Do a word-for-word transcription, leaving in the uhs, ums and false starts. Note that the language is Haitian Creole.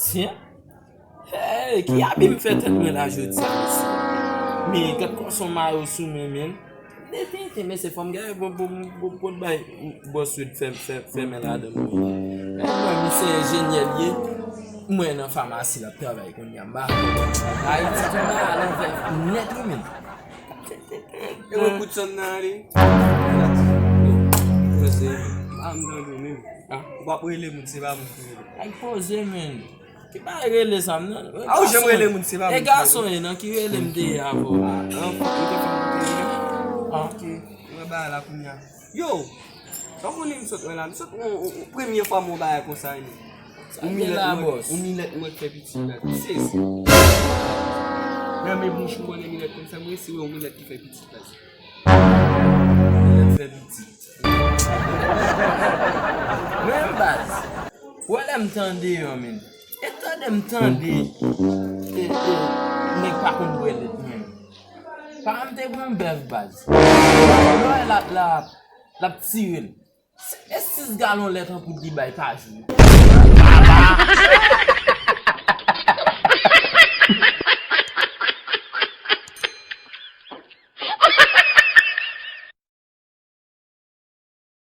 Tiens. Hey, ki abi m fè tèt mwen la jodi a, mesye? Men gad kòson mayo sou mwen, men. De tenten, mesye, fò m gade pou, pou, pou, pou bay Boss Wid fè, fè, fè men ladan mwen. Men mwen, misye enjenyè l ye. Mwen nan famasi l ap travay kounye a, m pa. Ayiti tou bay alanvè nèt, wi, men. E wè kout sòn nan ale. Poze. A m tande menm. Ou p ap rele moun, se pa moun ki rele. Ay, poze, men. Ki bagay rele sa, m nan? A, ou janm rele moun, se pa moun ki rele. E gason ye, nan ki rele m te ye avè w? A, an, ou te fè m te ye. A. Ok. Mwen ba la kounye a. Yo! Sa w konnen m sot wè la? M sot wè yon, yon, yon premye fwa m wè yon bagay konsa, wi. Sa gen la, bòs? Yon milèt mwen k fè pitit la. Sezi. Nan men bouch ou konnen milèt konsa, m resi wè yon milèt ki fè pitit la. Milèt fè pitit. Men baz, wè lè m tande yo, men. E tande m tande, e, e, nèg pa konn bwè lèt menm. Paran m te gen yon bèf baz. Lè l ap, l ap, l ap tire l. Se, e sis galon lèt an poud li bay pa jou.